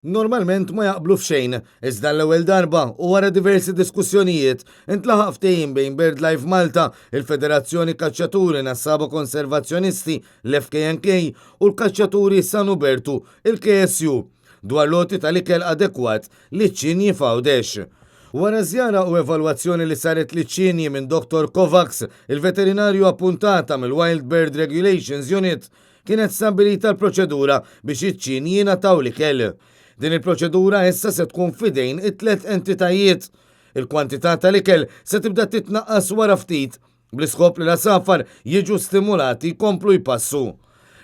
Normalment ma jaqblu f'xejn, iżda l-ewwel darba u wara diversi diskussjonijiet, intlaħaq ftehim bejn BirdLife Malta, il-Federazzjoni Kaċċaturi Nassaba Konservazzjonisti, l-FKNK, u l-Kaċċaturi San Ubertu, il-KSU, dwar l-għoti tal-ikel adekwat liċ-ċinji f'Għawdex. Wara żjara u evalwazzjoni li saret liċ-ċinji minn Dottor Kovacs, il-veterinarju appuntata mill-Wild Bird Regulations Unit, Kienet stabbilita l-proċedura biex iċ-ċinji jingħataw l-ikel. Din il-proċedura issa se tkun f'idejn it-tliet entitajiet. Il-kwantità tal-ikel se tibda titnaqqas wara ftit, bl-iskop li l-għasafar jiġu stimulati jkomplu jpassu.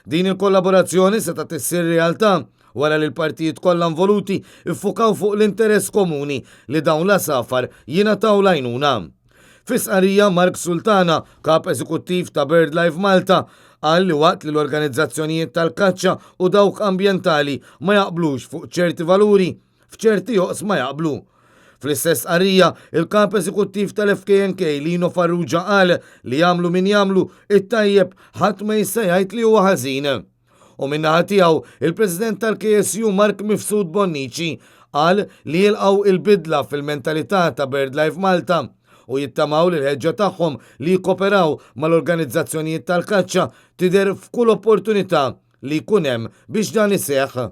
Din il-kollaborazzjoni setgħet issir realtà wara li l-partijiet kollha involuti ffukaw fuq l-interess komuni li dawn l-għasafar jingħataw l-għajnuna. Fi stqarrija, Mark Sultana, Kap Eżekuttiv ta' BirdLife Malta, qal li waqt li l-organizzazzjonijiet tal-kaċċa u dawk ambjentali ma jaqblux fuq ċerti valuri, f'ċerti oqsma jaqblu. Fl-istess stqarrija, il-Kap Eżekuttiv tal-FKNK Lino Farrugia qal li jagħmlu min jagħmlu, it-tajjeb ħadd ma jista' jgħid li huwa ħażin. U min-naħa tiegħu, il-President tal-KSU Mark Mifsud Bonnici qal li jilqgħu il-bidla fil-mentalità ta' BirdLife Malta u jittamaw li l-ħeġġa tagħhom li jikkoperaw mal-organizzazzjonijiet tal-kaċċa tidher f'kull opportunità li jkun hemm biex dan iseħħ.